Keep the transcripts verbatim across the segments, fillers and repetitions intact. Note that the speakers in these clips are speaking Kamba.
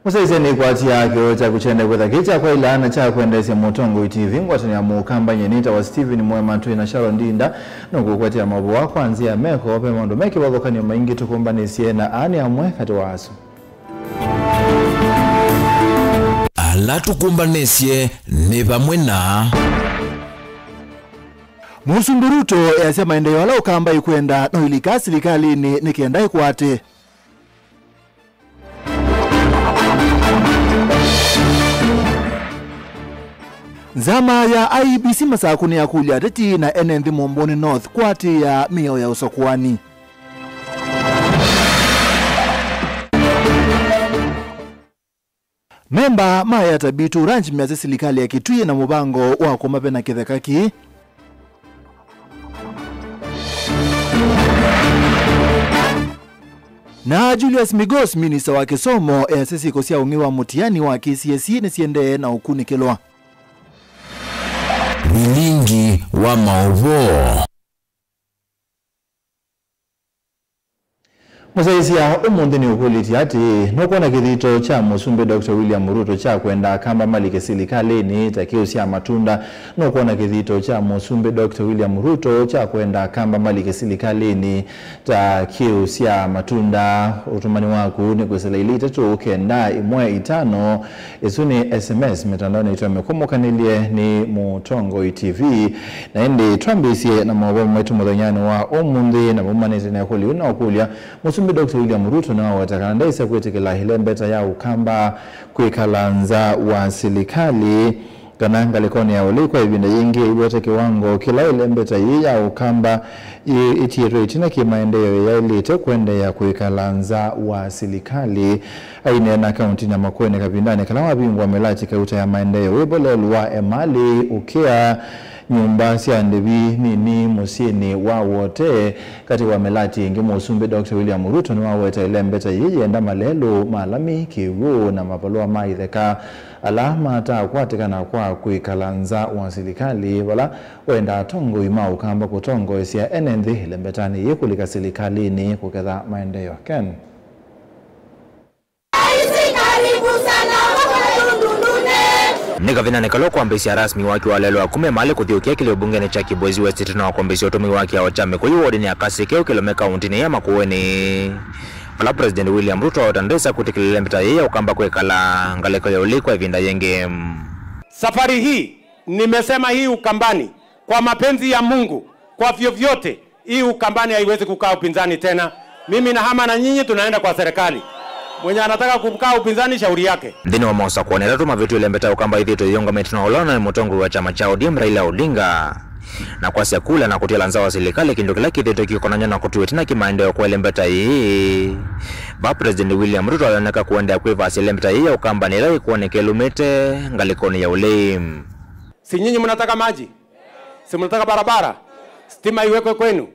Mũsyaĩĩsya nĩkwatĩaa kĩoo kyaku kyene kwĩtha kĩ kya kwaĩla na kya kwendeesya Mũtongoi T V. Ngwatanĩo ya Mũkamba nyie nĩtawa Stephen Mwema, twĩ na Sharon Ndinda nũkũkwatĩa maũvoo kwa nzĩa ya meko. Ve maũndũ me kĩvathũkany'o maingĩ tũkũmbanĩsye, na aa nĩ amwe katĩ wa asu. Ala tũkũmbanĩsye nĩ vamwe na Mũsumbĩ Ruto easya maendeeo ala Ũkamba ĩkwenda no ilika silikalĩnĩ nĩ kenda ĩkwate. Nzama ya I E B C Masakũ nĩyakũlya ateti na ene nthĩ Mũmbũnĩ North kũatĩĩa mĩao ya ũsakũani. Memba ma Yata Bitu Ranch measya silikalĩ ya Kitui ĩna mũvango wa kũmavena kĩtheka kĩĩ. Na Julius Migos, minista wa kĩsomo, easya syĩko sya ũng'ei wa mũtiani wa K C S E nĩsiendee na ũkunĩkĩlwa. Vilingi wa maũvoo. Mũsyaĩĩsya ũmũnthĩ nĩũkũlĩtye atĩĩ, nũkwona kĩthito kya Mũsumbĩ Doctor William Ruto kya kwenda Akamba malike silikalĩnĩ ta kĩu sya matunda? Nũkwona kĩthito kya Mũsumbĩ Doctor William Ruto kya kwenda Akamba malike silikalĩnĩ ta kĩu sya matunda? Ũtũmani waku nĩ kwĩsĩla ilĩ itatũ kenda ĩmwe itano. Ĩsu nĩ S M S mĩtandaonĩ itũ ya mĩkũmũkanĩlye nĩ Mũtongoi T V. Na ĩndĩ twambĩĩsye na maũvoo maitũ mũthenyanĩ wa ũmũnthĩ, na maumanĩte na ĩkũlyo yĩu na ũkũlya, Mũsumbĩ Doctor William Ruto nĩwaweta kana ndaĩsa kwĩtĩkĩla ĩlembeta ya Ũkamba kwĩkala nza wa silikalĩ kana ngalĩkonĩ ya ũlei kwa ĩvinda yĩngĩ, aiweta kĩwango kĩla ĩlembeta yĩĩ ya Ũkamba ĩ-, ĩtiĩtwe ĩtina kĩ maendeeo yaĩlĩte kũendeea kwĩkala nza wa silikalĩ. Aineena kaũntinĩ ya Makueni kavindanĩ kala wavingũa mĩlatĩ kauta ya maendeeo, wĩvolelu wa emalĩ, ũkĩa, nyũmba sya ndĩvi nini mũsyĩnĩ wa Wote. Katĩ wa mĩlatĩ ĩngĩ, Mũsumbĩ Doctor William Ruto nĩwaweta ĩlembeta yĩĩ yenda malelũ ma lami, kĩw'ũ na mavalũa ma itheka ala matakwatĩkana kwa kwĩkala nza wa silikalĩ, vala wenda atongoi ma Ũkamba kũtongoesya ene nthĩ ĩlembetanĩ yĩĩ kũlika silikalĩnĩ kũketha maendeeo. Ken. Nĩ kavindanĩ kala ũkwambĩĩsya rasmi waki wa lelũ wa kuma emalĩ kũthiũũkĩa kĩlĩo mbungenĩ kya Kibwezi West ĩtina wa kwambĩĩsya ũtũmĩi wa kĩao kya Mĩkũyũ wodinĩ ya Kasike Ũkĩlome kaũntinĩ ya Makueni, vala President William Ruto aweta ndaĩsa kwĩtĩkĩlĩla ĩlembeta yĩĩ ya Ũkamba kwĩkala ngalĩko ya ũlei kwa ĩvinda yĩngĩ. Safari hii nimesema hii Ukambani, kwa mapenzi ya Mungu, kwa vyovyote, hii Ukambani haiwezi kukaa upinzani tena. Mimi nahama na nyinyi, tunaenda kwa serikali. Mwenye anataka kukaa upinzani, shauri yake. Nthĩnĩ wa maũsakũani atatũ mavĩtu, ĩlembeta ya Ũkamba ĩthĩĩtwe ĩyĩũngamĩte na ũla ũnaĩ mũtongoi wa kyama kya O D M, Raila Odinga, na kwasya kula na kũtĩla nza wa silikalĩ, kĩndũ kĩla kĩthĩĩtwe kĩkonany'a na kũtw'ĩtina kĩmaendeeo kwa ĩlembeta yĩĩ. Va President William Ruto ayoneka kũendeea kwĩvasya ĩlembeta yĩĩ ya Ũkamba nĩ ĩla ĩkwoneka ĩlũmĩte ngalĩkonĩ ya ũlei. Si nyinyi mnataka maji? Si mnataka barabara? Stima iwekwe kwenu?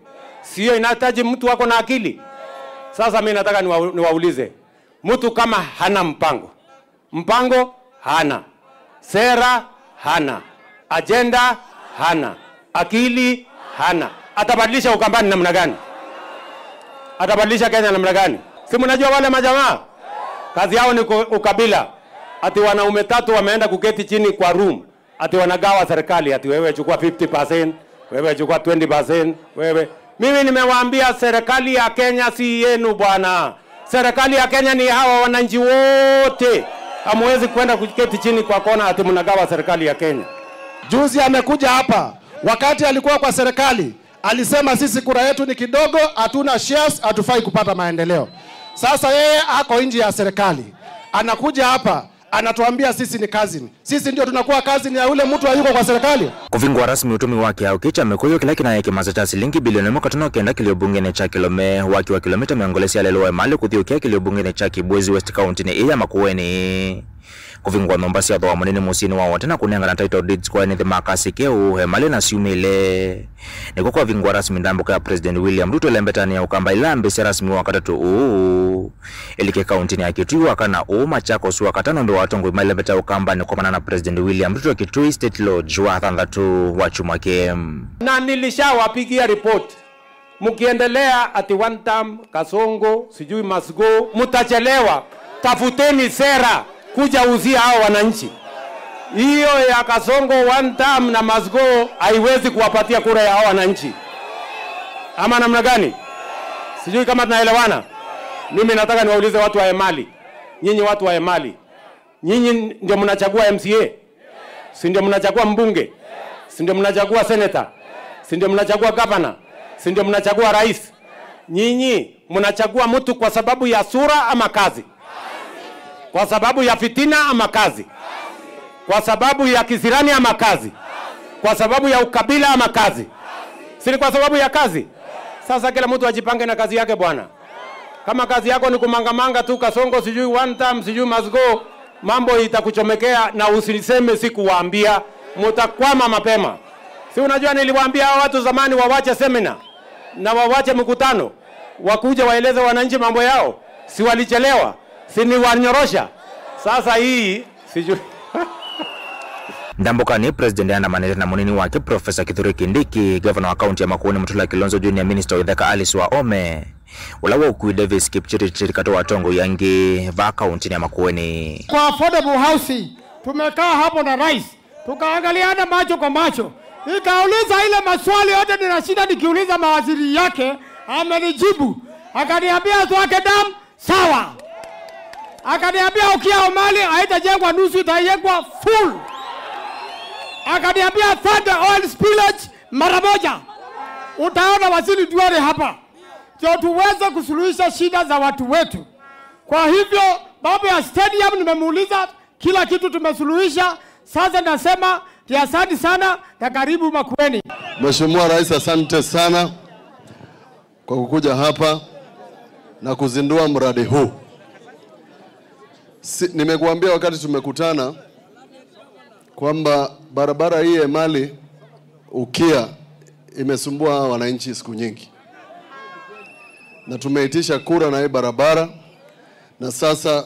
Si hiyo inahitaji mtu ako na akili? Sasa mimi nataka niwa-, niwaulize. Mtu kama hana mpango, mpango hana, sera hana, ajenda hana, akili hana, atabadilisha Ukambani namna gani? Atabadilisha Kenya namna gani? Si mnajua wale majamaa? Kazi yao ni ku-, ukabila. Ati wanaume tatu wameenda kuketi chini kwa room. Ati wanagawa serikali, ati wewe chukua fifty percent, wewe chukua twenty percent, wewe. Mimi nimewaambia serikali ya Kenya si yenu bwana. Serikali ya Kenya ni hawa wananchi wote. Hamwezi kwenda kuketi chini kwa kona ati mnagawa serikali ya Kenya. Juzi amekuja hapa, wakati alikuwa kwa serikali, alisema sisi kura yetu ni kidogo, hatuna shares, hatufai kupata maendeleo. Sasa yeye ako nje ya serikali. Anakuja hapa, anatuambia sisi ni cousin. Sisi ndio tunakuwa cousin ya yule mtu hayuko kwa serikali? Kũvingũa rasmi ũtũmĩi wa kĩao kĩĩ kya Mĩkũyũ kĩla kĩnaĩ kĩmasa kya silingi bilioni ĩmwe katano kenda kĩlĩo mbungenĩ kya Kĩlome, waki wa kilomita mĩongo ĩlĩ sya lelũ wa emalĩ kũthiũũkĩa kĩlĩo mbungenĩ kya Kibwezi West kaũntinĩ ĩĩ ya Makueni. Kũvingũa nyũmba sya thooa mũnene mũsyĩnĩ wa Wote na kũnengana title deeds kwa ene nthĩ ma Kasike ũũ emalĩ na syumĩle. Nĩkw'o kwavingũa rasmi ndambũka ya President William Ruto ĩlembetanĩ ya Ũkamba ĩla ambĩĩsya rasmi wa katatũ ũũ. Ĩlike kaũntinĩ ya Kitui wa kana ũũ, Machakos wa katano, mbee wa atongoi ma ĩlembeta ya Ũkamba nĩ kwonana na President William Ruto Kitui State Lodge wa thanthatũ wa kyumwa kĩĩ. Na nilishawapigia report. Mkiendelea ati one term, Kasongo, sijui must go, mtachelewa. Tafuteni sera, kuja usia hao wananchi. Hiyo ya Kasongo one term na must go haiwezi kuwapatia kura ya hao wananchi. Ama namna gani? Sijui kama tunaelewana. Mimi nataka niwaulize watu wa Emali. Nyinyi watu wa Emali. Nyinyi ndio mnachagua M C A? Si ndio mnachagua mbunge? Si ndio mnachagua senator? Si ndio mnachagua governor? Si ndio mnachagua rais? Nyinyi mnachagua mtu kwa sababu ya sura ama kazi? Kwa sababu ya fitina ama kazi? Kwa sababu ya kisirani ama kazi? Kwa sababu ya ukabila ama kazi? Si ni kwa sababu ya kazi? Sasa kila mtu ajipange na kazi yake bwana. Kama kazi yako ni kumangamanga tu Kasongo, sijui one term, sijui must go, mambo itakuchomekea na usiseme sikuwaambia, mutakwama mapema. Si unajua niliwaambia hao watu zamani wawache seminar na wawache mkutano, wakuje waeleze wananchi mambo yao? Si walichelewa? Si ni wanyorosha? Sasa hii sijui. Ndambũkanĩ, President andamanĩte na mũnini wake Professor Kithure Kindiki, Governor wa kaunti ya Makueni Mutula Kilonzo Junior, Minister wa Itheka Alice Wahome, ũla waũkuie Davis Kipchirchir katĩ wa atongoi angĩ vaa kauntinĩ ya Makueni. Kwa affordable housing, tumekaa hapo na rais, tukaangaliana macho kwa macho, nikauliza ile maswali yote ninashinda nikiuliza mawaziri yake, amenijibu, akaniambia Thwake Dam sawa. Akaniambia Ukia Omali haitajengwa nusu, itajengwa full. Akaniambia Thwake oil spillage mara moja. Utaona Waziri Duale hapa, ndio tuweze kusuluhisha shida za watu wetu. Kwa hivyo mambo ya stadium nimemuuliza, kila kitu tumesuluhisha. Sasa nasema ni asante sana na karibu Makueni. Mheshimiwa Rais, asante sana kwa kukuja hapa na kuzindua mradi huu. Si, nimekuambia wakati tumekutana kwamba barabara hii ya Emali Ukia imesumbua hawa wananchi siku nyingi, na tumeitisha kura na hii barabara, na sasa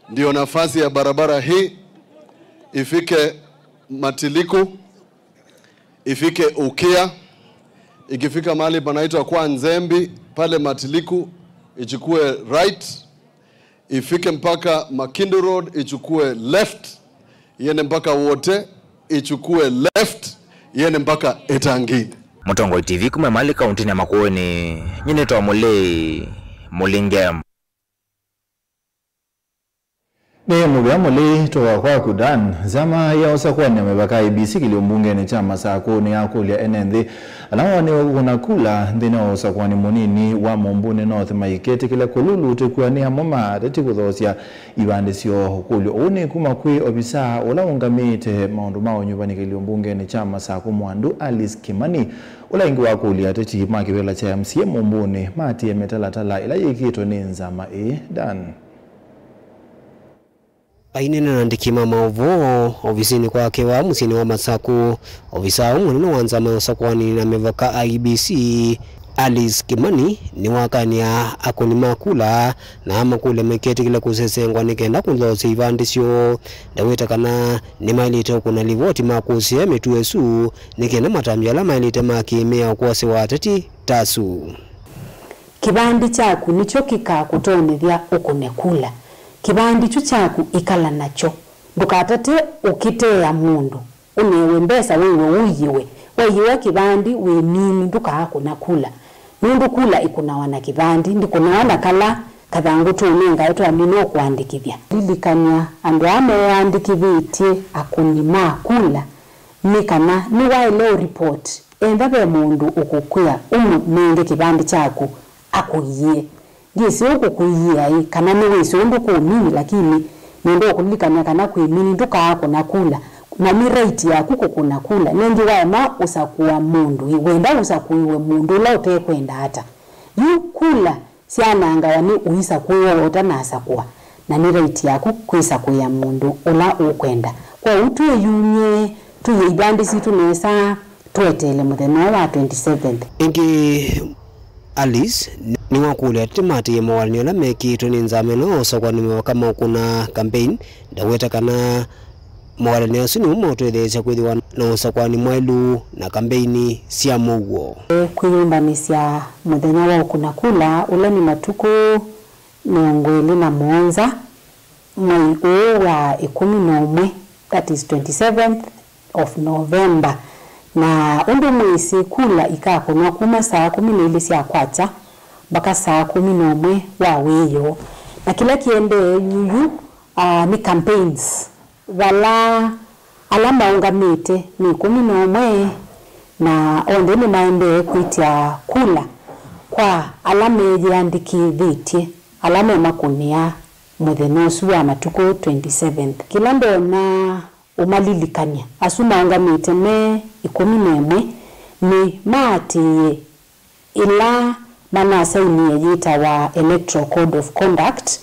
ndio nafasi ya barabara hii ifike Matiliku, ifike Ukia, ikifika mahali panaitwa kwa Nzembi pale Matiliku, ichukue right, ifike mpaka Makindu Road, ichukue left, iende mpaka Wote, ichukue left, iende mpaka Etangini. Mũtongoi T V kuma Emali kauntinĩ ya Makueni, nyie nĩtawa Mũlei Mũlinge. Nĩ mũvea mũlei tũka kwaku Dan. Nzama ya ũsakũanĩa mĩvaka I E B C kĩlio mbungenĩ kya Masakũ nĩyakũlya ene nthĩ ala mawanĩwe kũkũna kula nthĩnĩ wa ũsakũani mũnini wa Mumbuni North maiketĩkĩle kũlulutĩkw'a nĩ amwe ma ateti kũthoosya ivandĩ syoo. Ũkũlyo ũũ nĩ kuma kwĩ ovisaa ũla ũngamĩĩte maũndũ ma ũnyuvani kĩlio mbungenĩ kya Masakũ Mwandu Alice Kimani, ũla ĩngĩ wakũlya ateti ma kĩvĩla kya M C A Mumbuni maatĩĩe mĩtalatala ĩla yĩkĩtwe nĩ nzama ĩĩ. Dan. Aineena na andĩki ma maũvoo ovisinĩ kwake vaa mũsyĩnĩ wa Masakũ, ovisaa ũũ mũnene wa nzama ya ũsakũani na mĩvaka I E B C, Alice Kimani, nĩwakanĩa akũni ma kula na amakũlya maiketĩkĩle kũsesengwa nĩ kenda kũthoosya ivandĩ syoo. Ndaweta kana nĩmaĩlĩte ũkũna livoti ma kũsea mĩtuo ĩsu nĩ kenda matambya ala maĩlĩte ma kĩ-mĩao kwosewa ateti ta asu. Kĩvandĩ kyaku nĩkyo kĩkakũtonyethya ũkũne kula. Kĩvandĩ kyu kyaku ĩkala nakyo. Ndũkatate ũkĩteea mũndũ. Ũnewe mbesa wĩw'e ũiĩwe. Waiĩwa kĩvandĩ wĩ mini ndũkaakũna kula. Nũndũ kula ĩkũnawa na kĩvandĩ, ndĩkũnawa na kala kathangũ tũũnengae twamina ũkũandĩkĩthya. Lilikany'a andũ aa meandĩkĩthĩtye akũni ma kula nĩ kana nĩwaĩle ũripoti. Enda ve mũndũ ũkũkwĩa ũmũnenge kĩvandĩ kyaku akũiĩe. Ndyĩsĩ ũkũkũiĩaĩ kana nĩwĩsĩ ũndũ kũũmini, lakini nĩenda ũkũlilikany'a kana kwĩ mini ndũkaakũna kula, na nĩ right yaku kũkũna kula. Nengĩ waema ũsakũa mũndũ-ĩ, wenda ũsakũĩwe mũndũ ũla ũtekwenda ata? Yu kula syanangawa nĩ ũisakũĩwa we ũtanasakũa, na nĩ right yaku kwĩsakũĩa mũndũ ũla ũkwenda. Kwoou twĩyumye, tũiye ivandĩ sitũ nesa, tweteele mũthenya ũũ wa twenty seventh. Ĩngĩ, Alice nĩwakũlya atĩ maatĩĩe mawalany'o ala mekĩĩtwe nĩ nzama ĩno ya ũsakũani mĩvaka ma ũkũna kambeini. Ndaweta kana mawalany'o asu nĩmo maũtũtetheesya kwĩthĩwa na ũsakũani mwaĩlu na kambeini sya mũuo. Kwĩyũmbanĩsya mũthenya wa ũkũna kula, ũla nĩ matukũ mĩongo ĩlĩ na mũonza mwei ũũ wa ĩkũmi na ũmwe, that is twenty-seventh of November. Na ũndũ mwĩsĩ, kula ikakũnwa kuma saa kũmi na ilĩ sya kwakya mbaka saa kũmi na ũmwe wa wĩoo. Na kĩla kĩendee yuyu, ah, nĩ campaigns. Vala ala maũngamĩte nĩ ĩkũmi na ũmwe, na onthe nĩmaendee kwĩtya kula kwa ala meyĩandĩkĩthĩtye, ala memakũnĩa mũthenya ũsu wa matukũ twenty-seventh. Kĩla ndonya ũmalilikany'a, asu maũngamĩte me ĩkũmi na ĩmwe nĩmaatĩĩe ĩla manasainie yĩtawa Electoral Code of Conduct.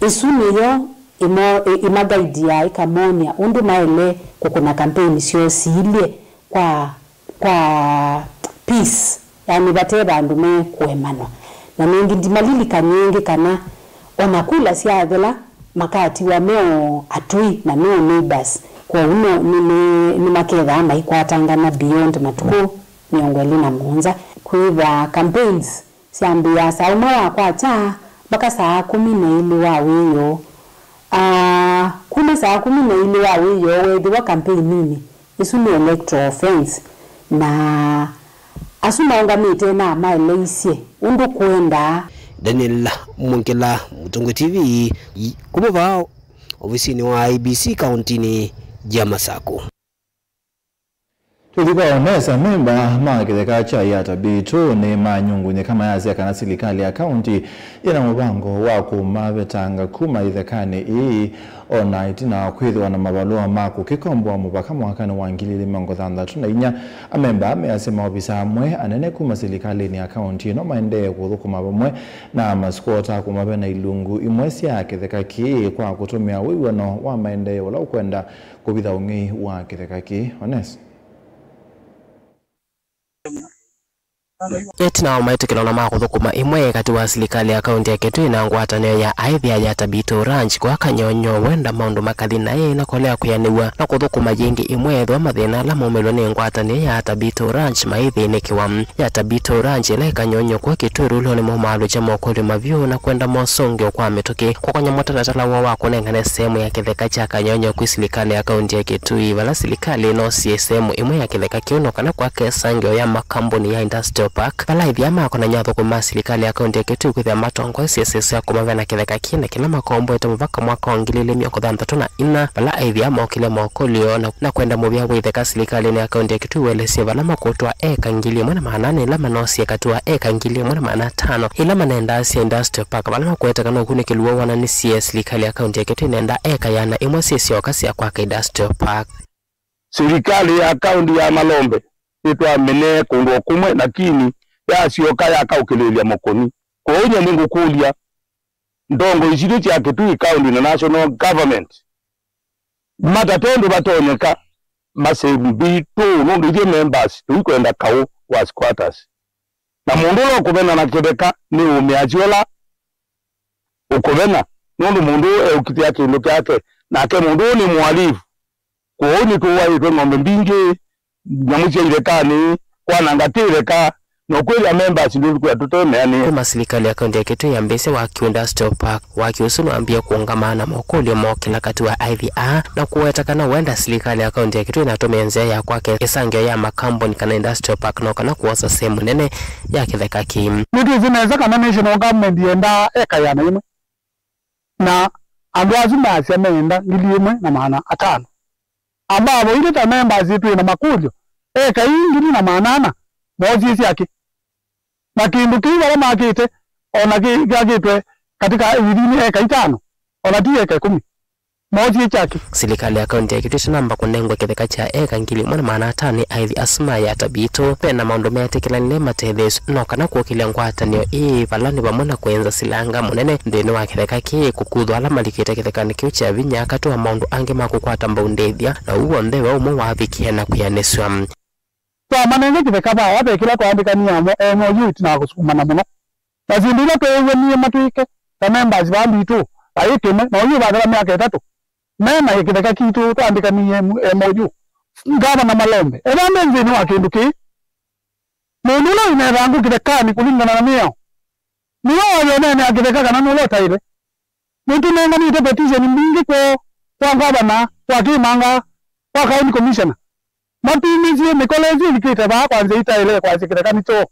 Ĩsu nĩyo ĩmo-, ĩ-, ĩmagaidia, ĩkamony'a ũndũ maĩle kũkũna kampeini syoo siilye kwa, kwa peace, yani vate vandũ mekũemanwa. Na nĩngĩ ndimalilikany'a ĩngĩ kana o na kula syathela, makatiwa me o atũi na me o neighbors, kwoou no, nĩ, nĩ, nĩmakethaa maikwatangana beyond matukũ mĩongo ĩlĩ na mũonza. Kwĩthwa campaigns syambĩĩaa saa ũmwe wa kwakya mpaka saa kũmi na ilĩ wa wĩoo. Aa, kuma saa kũmi na ilĩ wa wĩoo weethĩwa kampeininĩ, ĩsu nĩ electoral offence, na asu maũngamĩte na maeleisye ũndũ kũendaa. Daniel Mwongela, Mũtongoi T V, kuma vaa ovisinĩ wa I E B C kauntinĩ ya Masakũ. Tũthi kwa Onesa, amemba ma kĩtheka kya Yatta Beitũ nĩmanyungunyĩka mayasya kana silikalĩ ya kaunti yĩna mũvango wa kũmavetanga kuma ĩthekanĩ ĩĩ, o na ĩtina wa kwĩthĩwa na mavalũa ma kũkĩkomboa mũvaka mwakanĩ wa ngili ilĩ mĩongo thanthatũ na inya. Amemba measya maovisa amwe anene kuma silikalĩnĩ ya kaunti ĩno maendee kũthũkũma vamwe na masikota kũmavena ilungu imwe sya kĩtheka kĩĩ kwa kũtũmĩa wĩw'ano wa maendeeo ũla ũkwenda kũvitha ũng'ei wa kĩtheka kĩĩ. Ones. Ĩtina wa maĩtĩkĩlano ma kũthũkũma, ĩmwe katĩ wa silikalĩ ya kaunti ya Kitui na ngwatanĩo ya aĩthi ya Yatta Beitũ Ranch kwa Kanyonyo wenda maũndũ makathi naĩ na kolea kwĩanĩw'a na kũthũkũma yĩngĩ ĩmwe ethĩwa mathĩna ala maumĩlwe nĩ ngwatanĩo ya Yatta Beitũ Ranch maithĩnĩkĩwa. Yatta Beitũ Ranch ĩla ĩ Kanyonyo kwa Kitui rũlonĩ maumaalũkya mokũlyo mavyũ na kwenda mosũngĩo kwa mĩtũkĩ kũkonya mũtalatala woo wa kũnengane sehemu ya kĩtheka kya Kanyonyo kwĩ silikalĩ ya kaunti ya Kitui, vala silikalĩ ĩnosie sehemu ĩmwe ya kĩtheka kĩu no kana kwake ĩsangĩo ya makambuni ya Industrial Park, vala aĩthi aa makonany'a athũkũmi ma silikalĩ ya kaunti ya Kitui kwĩthĩa matongoesye sya kũmavena kĩtheka kĩĩ na kĩla makomboete mũvaka mwaka wa ngili ilĩ mĩongo thanthatũ na inya, vala aĩthi aa mokĩlya mokũlyo na, na kwenda mũvea wa ĩtheka silikalĩnĩ ya kaunti ya Kitui ũelesye vala makũtwaa eka ngili ĩmwe na maana ana ĩla manosie katĩ wa eka ngili ĩmwe na maana atano ila manendaa sya Industrial Park, vala makwete kana ũkunĩkĩli woo wonanisye silikalĩ ya kaunti ya Kitui ĩnendaa eka ĩana ĩmwe syĩ syoka sya kwaka Industrial Park. Silikalĩ ya kaunti ya Malombe nĩtwamenee kũndũ o kũmwe, lakini yasyoka yakaũkĩlĩĩlya makũni. Kwoou nyie nĩngũkũlya ndongoi sitũ sya Kitui County na National Government matate ũndũ vatonyeka masembitũ, nũndũ ithyĩ members tũikwenda kaũ wa squatters. Na mũndũ ũla ũkũvena na kĩtheka nĩ ũmĩasya ũla ũkũvena, nũndũ mũndũ ũũ eũkitĩa kĩndũ kyake, nake mũndũ ũũ nĩ mũhalifu. Kwoou nĩtũwaĩtwe ng'ombe mbingĩ, nyamũ sya ithekanĩ, kwananga ti itheka, na ũkwĩthĩa members nĩtũkwĩa tũtemeanĩe. Kuma silikalĩ ya kaunti ya Kitui yambĩĩsye waki wa Industrial Park, waki ũsu nĩwambie kũũngama na mokũlyo mookĩla katĩ wa aĩthi aa, na kũweta kana wenda silikalĩ ya kaunti ya Kitui ĩnatũmĩe nzĩa ya kwaka ĩsangĩo ya makambuni kana Industrial Park, no kana kwosa sehemu nene ya kĩtheka kĩĩ. Nĩtwĩsĩ nesa kana national government yendaa eka ĩana ĩmwe, na andũ asu measya meenda ngili ĩmwe na maana atano. Ambavo ithyĩ ta members twĩ na makũlyo, eka ii ngili na maana ana moosie syakĩ? Na kĩndũ kĩu vala makĩte, o na kĩ-, kyakĩtwe katika within eka itano, o na ti eka ĩkũmi. Moosie kyakĩ? Silikalĩ ya kaunti ya Kitui ĩtanamba kũnengwa kĩtheka kya eka ngili ĩmwe na maana atano nĩ aĩthi asu ma Yatta Beitũ, ve na maũndũ meetĩkĩlanile matetheesw'e no kana kũkĩlya ngwatanĩo ĩĩ, vala nĩ vamwe na kwĩnza silanga mũnene nthĩnĩ wa kĩtheka kĩĩ, kũkuthwa ala malikĩte kĩthekanĩ kĩu kya vinya katĩ wa maũndũ angĩ ma kũkwata mbau ndĩthya, na ũu w'onthe ve ũmwe wavikĩe na kwĩanĩsw'a. Twamanenge kĩtheka vaa ve kĩla twaandĩkanie amo M O U ĩtina wa kũsukumana mũno. Na syĩndũ ila tweew'anie matwĩke ta members vaa mbitũ, vaĩ kĩmwe, na oyu vathela myaka ĩtatũ, me na kĩtheka kitũ twaandĩkanie M O U. Ngavana Malombe, etha nde nthĩnĩ wa kĩndũ kĩĩ. Mũndũ ũla wĩna ĩthangũ kĩthekanĩ kũlingana na mĩao, Nĩwe wathi ũneenea kĩtheka kana nũla ũtaĩle. Nĩtũnenganĩte petition mbingĩ kwoo, kwa ngavana, kwa kĩmanga, kwa county commissioner. Matwumĩsye mĩkolo ĩsu ĩlikĩte vaa kwa nzĩa itaĩle kwasya kĩtheka nĩ kyoo.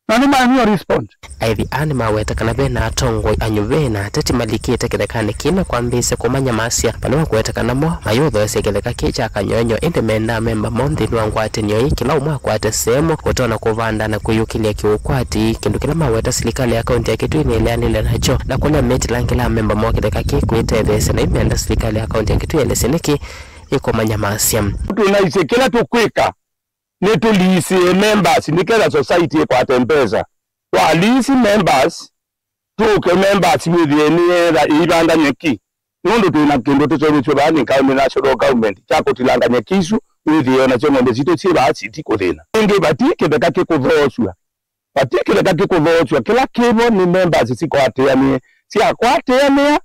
Na nĩmaemie respond. Aithi aa nĩmaweta kana ve na atongoi anyuve na ateti malikĩte kĩthekanĩ kĩĩ na kwambĩĩsya kũmanyamasya. Vala makũweta kana mo mayũthoosya kĩtheka kĩĩ kya Kanyoenyo, ĩndĩ mendaa amemba moo nthĩnĩ wa ngwatanĩo ĩĩ kĩla ũmwe akwate sehemu, ũtonya kũvanda na kwĩyũkĩlya kĩũkwati, kĩndũ kĩla maweta silikalĩ ya kaunti ya Kitui nĩleanĩle nakyo, na kũla metĩlangĩla amemba moo kĩtheka kĩĩ kwĩtetheesya, na imenda silikalĩ ya kaunti ya Kitui ĩelesye nĩkĩ ĩkũmanyamasya. Tũnaisye kĩla tũkwĩka nĩtũliisĩe members nĩketha society ĩkwate mbesa. Twaliisi members, tũke members wĩthĩe nĩyeetha ĩivanda nyeki, nũndũ twĩ na kĩndũ tũseũvĩsw'e vaa nĩ county national government kya kũtilanga nyeki isu, wĩthĩe o nasyo ng'ombe sitũ syĩ vaa sitikũthĩna. Ĩngĩ vati kĩtheka kĩkũthoosw'a, vati kĩtheka kĩkũthoosw'a, kĩla kĩvo nĩ members sikwatĩanĩe, syakwatĩanĩa,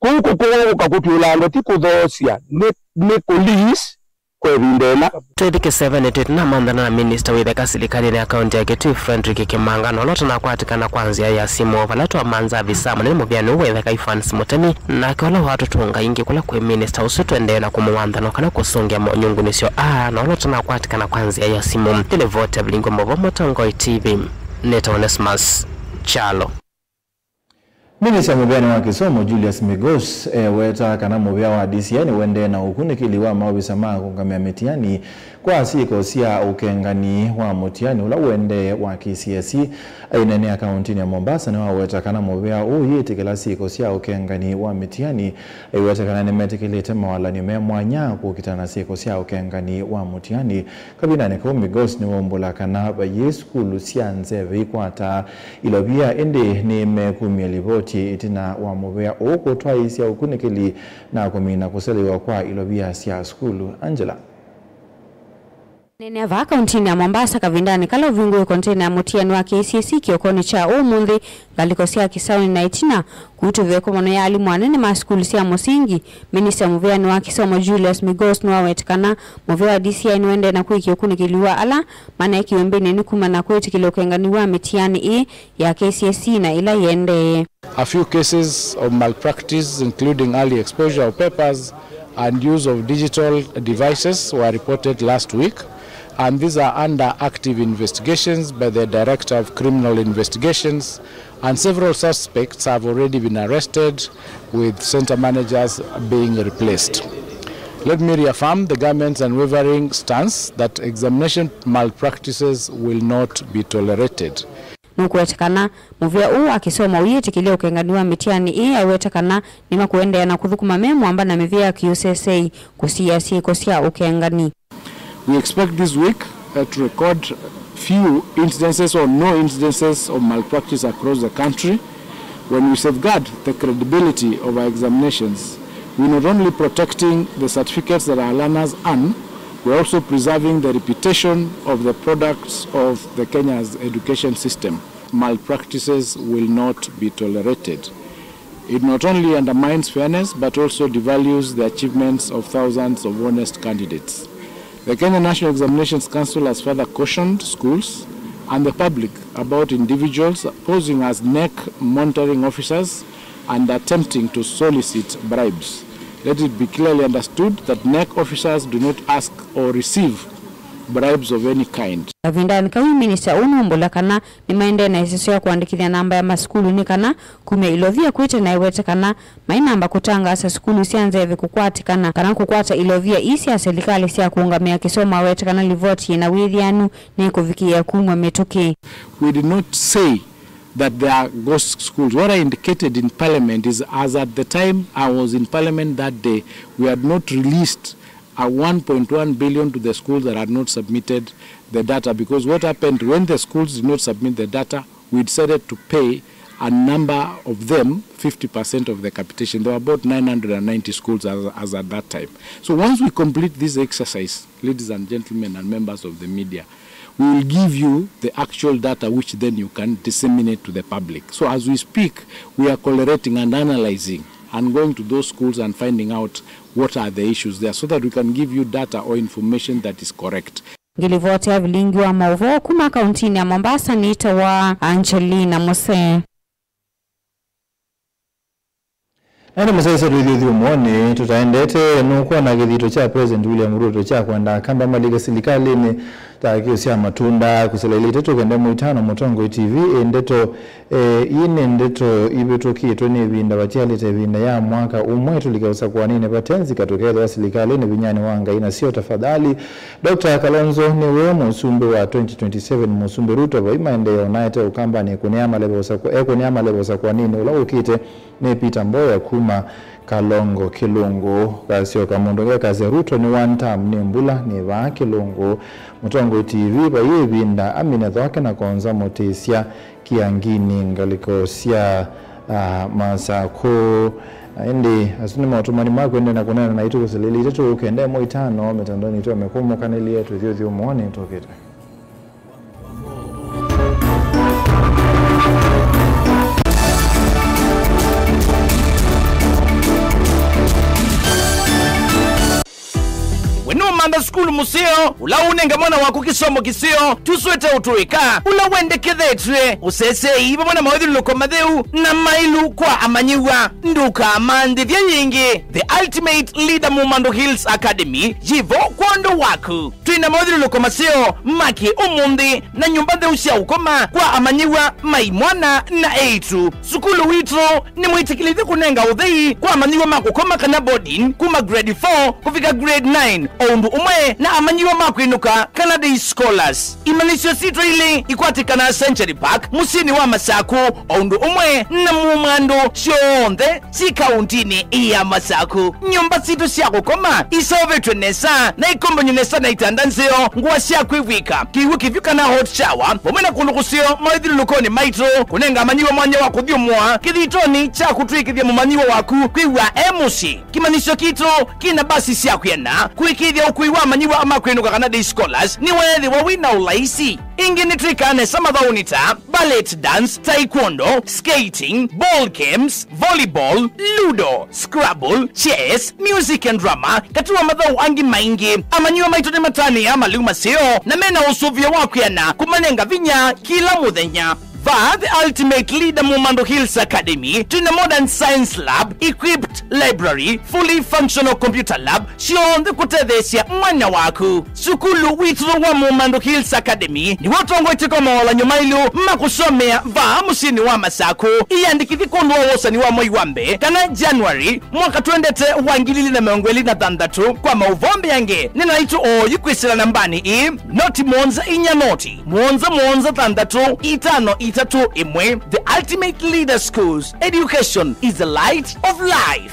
kũu kũkũũka kũtw'ĩla andũ ti kũthoosya, nĩ, nĩ kũlease kwa ĩvinda ĩna. Twĩthi kĩsevenĩ twĩtĩ na manthana na minista wĩ ĩtheka silikalĩnĩ ya kaunti ya Kitui, Fredrick Kimanga, na ũla ũtanakwatĩkana kwa nzĩa ya simũ. Vala twamantha avisa mũnene mũvĩanĩ ũũ wa ĩtheka, Evans Mũtemi, nake ũla watũtũnga ĩngĩ kũla kwĩ minista ũsu tũendee na kũmũwantha no kana kũsũngĩa monyungunĩsyo aa, na ũla ũtanakwatĩkana kwa nzĩa ya simũ. Nĩ livoti ya Vilingi wa Mauvoo, Mũtongoi T V, nĩtawa Onesmus Kyalo. Minista mũvĩanĩ wa kĩsomo Julius Migos eweta kana mũvĩa wa D C I nĩwendee na ũkunĩkĩli wa maovisa ma kũũngamĩa mĩtiani kwa syĩko sya ũkengani wa mũtiani ũla ũendee wa K C S E. Aineenea kaũntĩnĩ ya Mombasa nĩwaweta kana mũvĩa ũũ ũyĩtĩkĩla syĩko sya ũkengani wa mĩtiani aiweta kana nĩmetĩkĩlĩte mawalany'o me mwanya kũkitana na syĩko sya ũkengani wa mũtiani. Kavindanĩ kau, Migos nĩwaumbũla kana vaiĩ sukulu sya nzeve ikwataa ilovia, ĩndĩ nĩmekumya livoti ĩtina wa mũvĩa ũũ kũtwaĩĩsya ũkunĩkĩli na kũmina kũselewa kwa ilovia sya sukulu. Angela. Nene vaa kauntinĩ ya Mombasa kavindanĩ kala ũvingũe kontena ya mũtiani wa K C S E kĩokonĩ kya ũmũnthĩ, ngalĩko sya kĩsaũnĩ na ĩtina, kwitũ ve ĩkomano ya alimũ anene ma sukulu sya mũsingi, minista mũvĩanĩ wa kĩsomo Julius Migos nĩwaweta kana mũvĩa wa D C I nĩwendee na kwĩkĩa ũkunĩkĩli wa ala maneekiwe mbĩnyanĩ kumana na kwĩtĩkĩlya ũkengani wa mĩtiani ĩĩ ya K C S E na ĩla yĩendee. A few cases of malpractice, including early exposure of papers and use of digital devices, were reported last week, and these are under active investigations by the Director of Criminal Investigations, and several suspects have already been arrested, with center managers being replaced. Let me reaffirm the government's unwavering stance that examination malpractices will not be tolerated. Nũkũweta kana mũvĩa ũũ wa kĩsomo ũyĩtĩkĩlya ũkengani wa mĩtiani ĩĩ, aweta kana nĩmakũendeea na kũthũkũma me mwamba na mĩvĩa ya kĩũsesei kũsiĩĩa syĩko sya ũkengani. We expect this week, uh, to record few incidences or no incidences of malpractice across the country. When we safeguard the credibility of our examinations, we're not only protecting the certificates that our learners earn, we're also preserving the reputation of the products of the Kenya's education system. Malpractices will not be tolerated. It not only undermines fairness but also devalues the achievements of thousands of honest candidates. The Kenya National Examinations Council has further cautioned schools and the public about individuals posing as NEC monitoring officers and attempting to solicit bribes. Let it be clearly understood that NEC officers do not ask or receive bribes of any kind. Kavindanĩ kau, minista ũũ nũmbũla kana nĩmaendee na ĩseso ya kũandĩkĩthya namba ya masukulu nĩ kana kumya ilovia kwĩte, na ewete kana mainamba kũtangaasa sukulu sya nzeve kũkwatĩkana kana kũkwata ilovia ii sya silikalĩ sya kũũngamĩa kĩsomo. Awete kana livoti yĩna wĩthĩanu nĩkũvikĩĩa kumw'a mĩtũkĩ. We did not say that there are ghost schools. What I indicated in parliament is, as at the time I was in parliament that day, we had not released a one point one billion to the schools that had not submitted the data, because what happened when the schools did not submit the data, we decided to pay a number of them fifty percent of the capitation. There were about nine hundred and ninety schools as, as at that time. So once we complete this exercise, ladies and gentlemen and members of the media, we will give you the actual data which then you can disseminate to the public. So as we speak, we are collating and analyzing and going to those schools and finding out what are the issues there so that we can give you data or information that is correct. Ngilivoti ya vilingi wa maũvoo kuma kauntinĩ ya Mombasa nĩtawa Angelina Muse. Na nĩ mũsyaĩĩsya twĩthyũthyũmũonĩ tũtaendete, nũkwona kĩthito kya President William Ruto kya kwenda Akamba malike silikalĩnĩ ta kĩo sya matunda. Kũsila ilĩ itatũ kenda ĩmwe itano Mũtongoi T V, ĩ ndeto, eh, ii nĩ ndeto ivĩtũkĩtwe nĩ ĩvinda, vatialĩte ĩvinda ya mwaka ũmwe tũlike ũsakũanĩnĩ vate nzika tũkethĩwa silikalĩnĩ vinyanĩ wa Ngai nasyo tafadhali. Doctor Kalonzo nĩwe mũsumbĩ wa twenty twenty-seven. Mũsumbĩ Ruto vai maendeeo naete Ũkambanĩ kũnĩa maleve ũsakũ-, ekũnĩa maleve ũsakũanĩnĩ ũla ũkĩte nĩ Peter Mboya kuma Kalongo Kĩlũngũ. Kasyoka mũndũ ngekasya Ruto nĩ one term, nĩ mbula, nĩ vaa Kĩlũngũ. Mũtongoi T V vai ĩvinda amina thwake na konza mũtĩsya kĩanginĩ ngalĩko sya, ah, Masakũ. Na ĩndĩ asu nĩ maũtũmani ma kũendeea na kũneena naitũ kũsila ilĩ itatũ kenda ĩmwe itano mĩtandaonĩ itũ ya mĩkũmũkanĩlye twĩthyũthyũmũonĩ tũkĩte. We nũmantha sukulu mũseo, ũla ũnenga mwana waku kĩsomo kĩseo, tũswĩte ũtũĩka, ũla wendekethetw'e, ũseseei vamwe na mawĩthyũlũlũko matheu na maĩlu kwa amanyĩw'a. Ndũkamanthĩthye yĩngĩ. The Ultimate Leader Mumando Hills Academy yĩ vo kwondũ waku. Twĩ na mawĩthyũlũlũko maseo ma kĩ ũmũnthĩ na nyũmba ntheu sya ũkoma kwa amanyĩw'a ma imwana na eĩtu. Sukulu witũ nĩ mwĩtĩkĩlĩthye kũnenga ũthei kwa amanyĩw'a ma kũkoma kana boarding kuma grade four kũvika grade nine, o ũndũ ũmwe na amanyĩw'a ma kwĩnũka kana day scholars. Imanyĩsyo sitũ ilĩ ikwatĩkanaa Century Park, mũsyĩnĩ wa Masakũ, o ũndũ ũmwe na Mumando syonthe syĩ kauntinĩ ya Masakũ. Nyũmba sitũ sya kũkoma iseũvĩtw'e nesa na ikombany'e nesa na itanda nzeo, ngũa sya kwĩvw'ĩka, kĩw'ũ kĩvyũ kana hot shower, vamwe na kũndũ kũseo mawĩthyũlũlũkonĩ maitũ, kũnenga amanyĩw'a mwanya wa kũthyũmũa kĩthitonĩ kya kũtw'ĩkĩthya mũmanyĩw'a waku kwĩw'a e mũsyĩ. Kĩmanyĩsyo kitũ kĩna mbasi sya kwĩana kũĩkĩĩthya ũkui wa amanyĩw'a ma kwĩnũka kana day scholars nĩweethĩwa wĩ na ũlaisi. Ĩngĩ nĩtwĩkaa nesa mathaũnĩ ta ballet dance, taekwondo, skating, ball games, volleyball, ludo, scrabble, chess, music and drama, katĩ wa mathaũ angĩ maingĩ. Amanyĩw'a maitũ nĩmatanĩaa malĩu maseo na mena ũsũvĩo wa kwĩana kũmanenga vinya kĩla mũthenya. Vaa The Ultimate Leader Mumando Hills Academy, twĩna modern science lab, equipped library, fully functional computer lab, syonthe kũtetheesya mwanya waku. Sukulu witũ wa Mumando Hills Academy nĩw'o ũtongoetye kwa mawalanyo maĩlu ma kũsomea vaa mũsyĩnĩ wa Masakũ. Ĩyandĩkĩthye kwondũ wa wosani wa mwei wa mbee kana January mwaka twendete wa ngili ilĩ na mĩongo ĩlĩ na thanthatũ. Kwa maũvoo mbeange, nena naitũ oyu kwĩsĩla nambanĩ ĩĩ, noti mũonza inya noti, mũonza mũonza thanthatũ itano itatũ ĩmwe. The Ultimate Leader Schools, education is the light of life.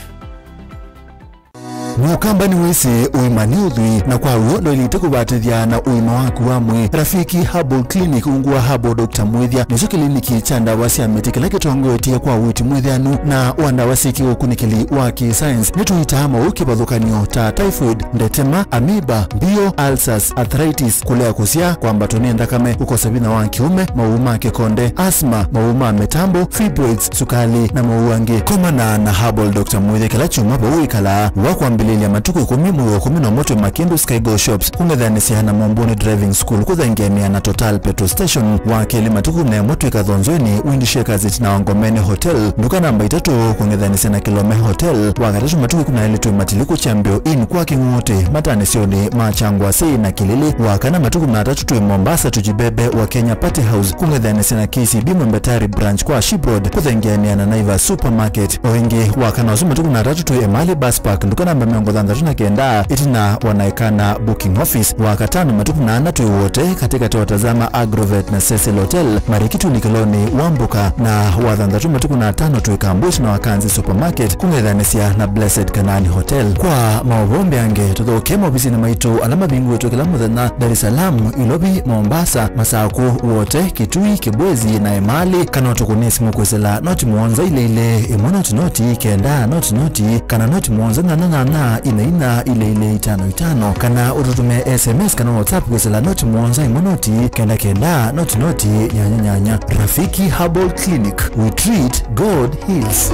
Mũkamba nĩwĩsĩ ũima nĩ ũthwii, na kwa w'o ndwaĩlĩte kũvatĩthya na ũima waku wa mwĩĩ. Rafiki Herbal Clinic, ungu wa Herbal Doctor Mwĩthya, nĩkyo kĩliniki kya ndawa sya mĩtĩ kĩla kĩtongoetye kwa ũiiti mwĩthĩanu na wa ndawa syĩ kĩũkunĩkĩli wa kĩ-science. Nĩtũitaa maũũ kĩvathũkany'o ta typhoid, ndetema, amoeba, mbio, ulcers, arthritis, kũlea kũsyaa, kwambatwa nĩ nthakame, kũkosa vinya wa kĩũme, maũũ ma kĩkonde, asthma, maũũ ma mĩtambo, fibroids, sukali, na maũũ angĩ. Komana na Herbal Doctor Mwĩthya kĩla kyumwa vau wĩkalaa. Wa kwambĩlĩlya matukũ ĩkũmi mwei wa ĩkũmi na ũmwe twĩ Makĩndũ Skygo Shops, kũng'ethanĩsya na Mombuni Driving School, kũthengeanĩa na Total Petrol Station. Wa kelĩ matukũ kũmi na ĩmwe twĩ Kathonzweni, Windy Shakers ĩtina wa Ngomeni Hotel, nduka namba itatũ, kũng'ethanĩsya na Kilome Hotel. Wa katatũ matukũ ĩkũmi na elĩ twĩ Matiliku Champion Inn kwa Kĩng'ũtĩ, matanĩsyonĩ ma Kyangwasĩ na Kĩlĩlĩ. Wa kana matukũ kũmi na atatũ twĩ Mombasa, Tujibebe wa Kenya Party House, kũng'ethanĩsya na K C B Mwembe Tayari Branch kwa Ship Road, kũthengeanĩa na Naivas Supermarket. O ĩngĩ, wa kana ũsu matukũ kũmi na atatũ twĩ Emali Bus Park, nduka namba mĩongo thanthatũ na kenda, ĩtina wa Naekana Booking Office. Wa katano matukũ kũmi na ana twĩ Wote, katĩkatĩ wa Tazama Agrovet na Cecil Hotel, marikituni kĩlonĩ wa Mbuka. Na wa thanthatũ matukũ kũmi na atano twĩ Kambush na Wakanzi Supermarket, kũng'ethanĩsya na Blessed Kanaani Hotel. Kwa maũvoo mbeange, tũthokee maovisinĩ maitũ ala mavingũĩtwe kĩla mũthenya Dar es Salaam, Ilovi, Mombasa, Masakũ, Wote, Kitui, Kibwezi na Emali, kana ũtũkũnĩe simũ kwĩsĩla noti mũonza ilĩ ilĩ, ĩmwe noti noti, kenda noti noti, kana noti mũonza nyanya nyanya, ina ina, ilĩ ilĩ, itano itano, kana ũtũtũmĩe S M S kana WhatsApp kwĩsĩla noti mũonza ĩmwe noti, kenda kenda, noti noti, nyanya nyanya. Rafiki Herbal Clinic, we treat, God heals.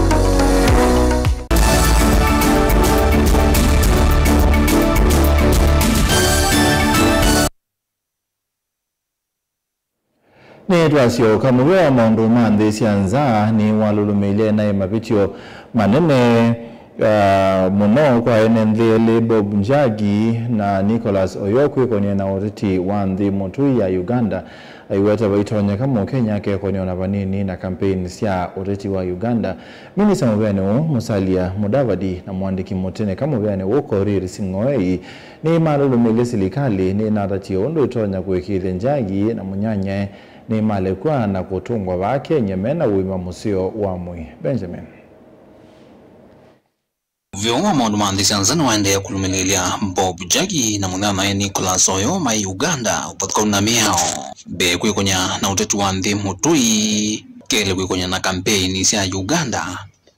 Nĩtwasyoka, mũvĩa wa maũndũ ma nthĩ sya nza nĩwalũlũmĩilye naĩ mavĩtyo manene, ah, mũno kwa ene nthĩ elĩ, Bob Njagi na Nicholas Oyoo, kwĩkonĩa na ũteti wa nthĩ mũtũi ya Uganda. Aiweta vaitonyeka Mũkenya akekony'a ona vanini na kampeini sya ũteti wa Uganda. Minista mũvĩanĩ ũũ, Musalia Mudavadi, na mũandĩki mũtene ka mũvĩanĩ ũũ, Korir Sing'oei, nĩmalũlũmĩilye silikalĩ nĩnatatie ũndũ ĩtonya kũĩkĩĩthya Njagi na mũnyanyae nĩmalekw'a na kũtũngwa vaa Kenya mena ũima mũseo wa mwĩĩ. Benjamin. Mũvĩa wa maũndũ ma nthĩ sya nza nĩwaendee kũlũmĩlĩĩlya Bob Njagi na mũnyanyae Nicholas Oyoo maĩ Uganda ũvathũkanu na mĩao. Mbee kwĩkony'a na ũteti wa nthĩ mũtũi, kelĩ kwĩkony'a na kampeini sya Uganda,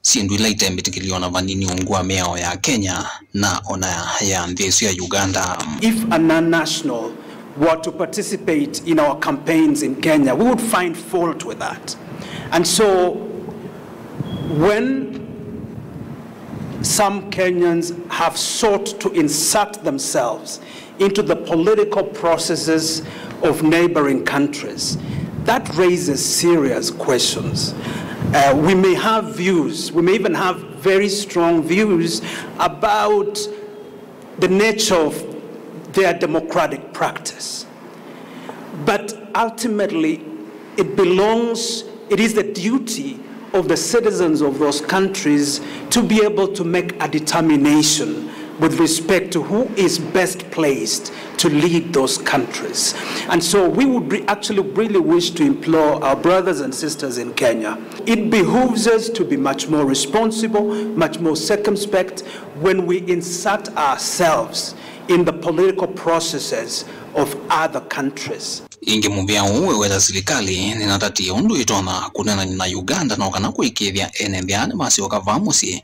syĩndũ ila itembĩtĩkĩlio na vanini ungu wa mĩao ya Kenya na ona ya nthĩ ĩsu ya Uganda. If a non-national were to participate in our campaigns in Kenya, we would find fault with that. And so, when some Kenyans have sought to insert themselves into the political processes of neighboring countries, that raises serious questions. Uh, we may have views, we may even have very strong views about the nature of their democratic practice. But ultimately, it belongs, it is the duty of the citizens of those countries to be able to make a determination with respect to who is best placed to lead those countries. And so we would re-, actually really wish to implore our brothers and sisters in Kenya, it behooves us to be much more responsible, much more circumspect when we insert ourselves in the political processes of other countries. Ĩngĩ mũvĩa ũũ wĩweta silikalĩ nĩnatatie ũndũ ĩtonya kũneenany'a na Uganda no kana kũĩkĩĩthya ene nthĩ aa nĩmasyoka vaa mũsyĩ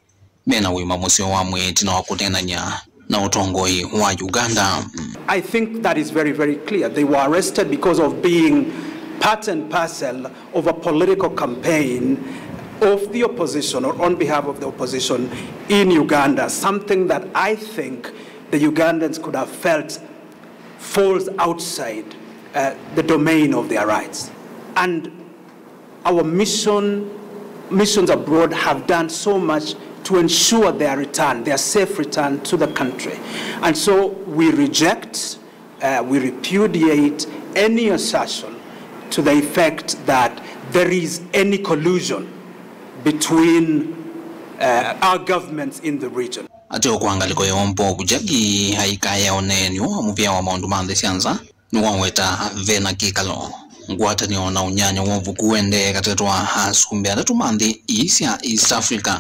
mena ũima mũseo wa mwĩĩ ĩtina wa kũneenany'a na ũtongoi wa Uganda. I think that is very, very clear. They were arrested because of being part and parcel of a political campaign of the opposition or on behalf of the opposition in Uganda, something that I think the Ugandans could have felt falls outside, uh, the domain of their rights. And our mission, missions abroad have done so much to ensure their return, their safe return to the country. And so we reject, uh, we repudiate any assertion to the effect that there is any collusion between, uh, our governments in the region. Ateo kwa ngalĩko ya ũmbo, Bob Njagi aikaya ũneenyo wa mũvĩa wa maũndũ ma nthĩ sya nza, nĩwaweta ve na kĩkalo, ngwatanĩo na ũnyanya wa ũvuku ũendee katĩ wa asumbĩ atatũ ma nthĩ ii sya East Africa,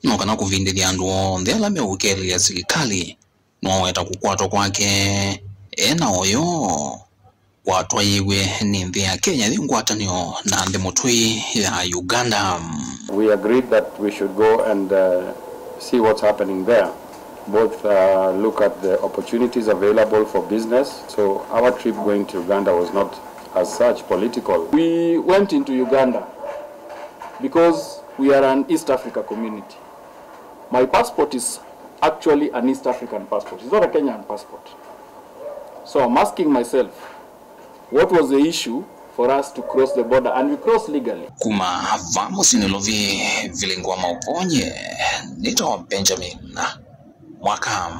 no kana kũvindĩthya andũ onthe ala meũkelelya silikalĩ. Nĩwaweta kũkwatwa kwake e na Oyoo kwatwaĩĩw'e nĩ nthĩ ya Kenya yĩ ngwatanĩo na nthĩ mũtũi ya Uganda. We agreed that we should go and, uh, see what's happening there, both, uh, look at the opportunities available for business. So our trip going to Uganda was not as such political. We went into Uganda because we are an East Africa community. My passport is actually an East African passport. It's not a Kenyan passport. So I'm asking myself, what was the issue for us to cross the border? And we crossed legally. Kuma vaa mũsyĩ Nairobi, Vilingi wa Mauvoo, nĩtawa Benjamin Mwaka.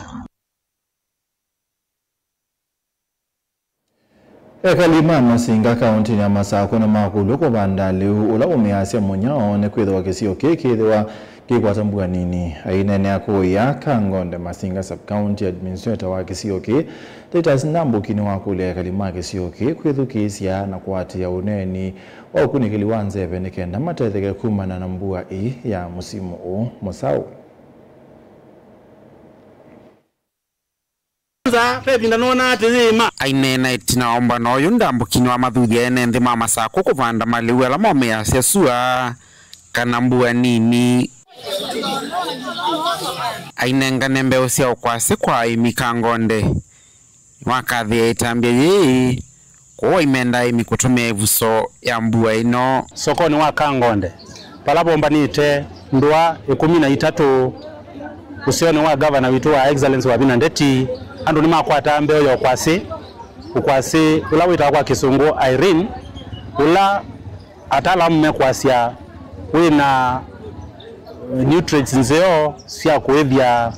Ekali ma Masinga kaũntĩnĩ ya Masakũ nĩmakũlw'a kũvanda lĩu ũla ũmĩasya mũnyao nĩ kwĩthĩwa kĩsio kĩĩ kĩĩthĩwa kĩikwata mbua nini. Aineenea kũũya Kangonde, Masinga Sub-County Administrator wa kĩsio kĩĩ, Titus Ndambũki, nĩwakũlya ekali ma kĩsio kĩĩ kwĩthukĩĩsya na kũatĩĩa ũneeni wa ũkunĩkĩli wa nzeve nĩ kenda matetheke kumana na mbua ĩĩ ya mũsimũ ũũ mũsaũ. Nza, ve ĩvinda noonaa atĩ yĩĩma. Aineena ĩtina wa ũmbano ũyũ, Ndambũki nĩwamathuthya ene nthĩ ma Masakũ kũvanda malĩu ala momĩasya sua kana mbua nini. Ainengane mbeũ sya ũkwasĩ kwa aĩmi Kangonde. Nĩwakathĩe ĩtambya yĩĩ. Kwoou aimendaa aĩmi kũtũmĩa ĩvuso ya mbua ĩno. Sokonĩ wa Kangonde, vala vombanĩte ndũa ĩkũmi na itatũ ũseonĩ wa ngavana witũ wa Excellency Wavinya Ndeti, andũ nĩmakwataa mbeũ ya ũkwasĩ, ũkwasĩ ũla wĩtawa kwa Kĩsũngũ Irene, Ũla ataalamu mekwasya wĩ na nutrients nzeo sya kũĩthya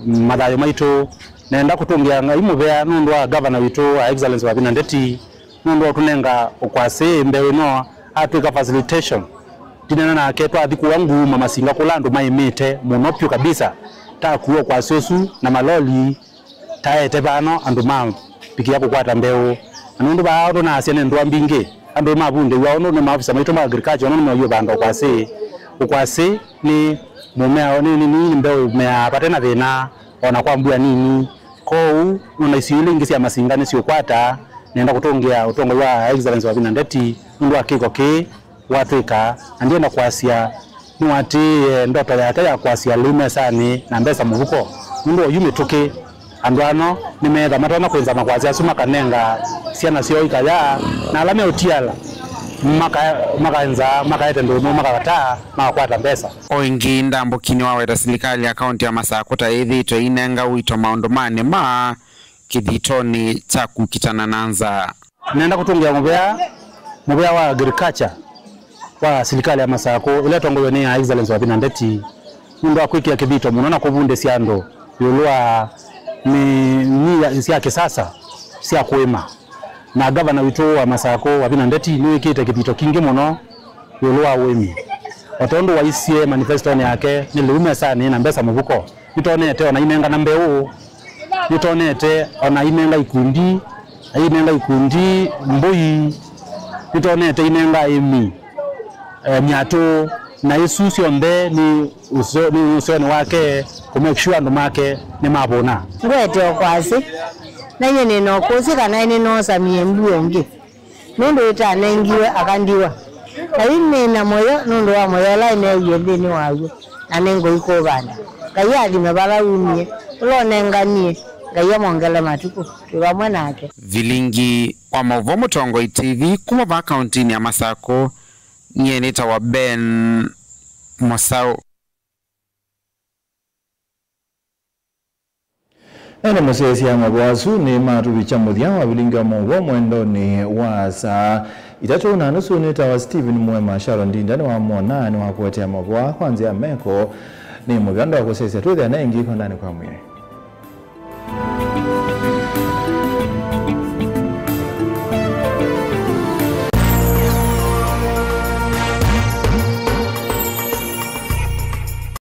mathayũ maitũ. Nenda kũtũngĩa Ngai mũvea nũndũ wa gavana witũ wa Excellency Wavinya Ndeti, nũndũ wa ũtũnenga ũkwasĩ mbeũ ĩno, atwĩka facilitation. Ndineena nake twathi kũa Nguuma Masinga kũla andũ maĩmĩte mũno vyũ kabisa, takua ũkwasĩ ũsu na maloli taete vano andũ ma pikia kũkwata mbeũ. Na nũndũ vaa ũndũ naasya nĩ ndũa mbingĩ, andũ mavundĩw'a ũndũ nĩ maofisa maitũ ma agriculture, ũndũ nĩmeũvanda ũkwasĩ. Ũkwasĩ nĩ mũmea, nĩ, nĩ, nĩ, nĩ mbeũ ĩmeaa vate na thĩna, o na kwa mbua nini. Kwoou, nũndũ isio ila ingĩ sya Masinga nĩsiũkwata, nenda kũtũngĩa ũtongoi wa Excellency Wavinya Ndeti nũndũ wa kĩko kĩĩ watwĩka, na ndienda kwasya nĩwatĩĩe ndoto yake ya kwasya lĩu mesanĩ na mbesa mũvuko. Nũndũ oyu mĩtũkĩ, andũ ano nĩmeetha matonya kwĩnza makwasya asu makanenga syana syoo ikaya, na ala meũtiala maka-, makaenza makaete ndũmũ makakataa makakwata mbesa. O ĩngĩ, Ndambũki nĩwaweta silikalĩ ya kaunti ya Masakũ ta yĩthĩĩtwe ĩinenga ũito maũndũmanĩ ma kĩthitonĩ kya kũkitana na nzaa. Nenda kũtũngĩa mũvea, mũvea wa agriculture wa silikalĩ ya Masakũ ĩla ĩtongoew'e nĩ Her Excellency Wavinya Ndeti nũndũ wa kwĩkĩa kĩthito mũno na kũvundĩsya andũ ĩũlũ wa mĩnyĩ ya, sya kĩsasa sya kũĩma. Na gavana witũ wa Masakũ Wavinya Ndeti nĩwĩkĩte kĩthito kingĩ mũno ĩũlũ wa ũĩmi. O tondũ waisye manifestonĩ yake, nĩ lĩu mesanĩ na mbesa mũvuko. Nĩtonete ona inengana mbeũ, nĩtonete ona inenga ikundi, inenga ikundi mbũi, nĩtonete inenga aĩmi, eh, myatũ, na isu syonthe nĩ ũseo-, nĩ ũseonĩ wake kũ make sure andũ make nĩmavũna. Ngwete ũkwasĩ, na nyie nĩ na ũkũsĩ kana nĩnoosamie mbua ĩngĩ. Nũndũ ĩtanengiwe aka ndiwa. Na yu nĩ na mũyo nũndũ wa mũyo ũla neewie nthĩnĩ waw'o, na nĩngũikũvanda. Ngai athime vala wumie, ũla ũnenganie, Ngai amwongele matukũ, twĩ vamwe nake. Vilingi wa maũvoo Mũtongoi T V kuma vaa kauntinĩ ya Masakũ, nyie nĩtawa Ben Mũsaũ. Ene mũsyaĩĩsya mavoo asu nĩ matũvikya mũthya wa vilingi wa maũvoo mwendonĩ wa saa itatũ na nusu. Nĩtawa Stephen Mwema. Sharon Ndinda nĩwamwona nĩwakũetea mavoo kwa nzĩa ya meko. Nĩ mũvya ndwa kũsyaĩĩsya twĩthĩane ĩngĩ ĩkondanĩ kwa mwĩĩ.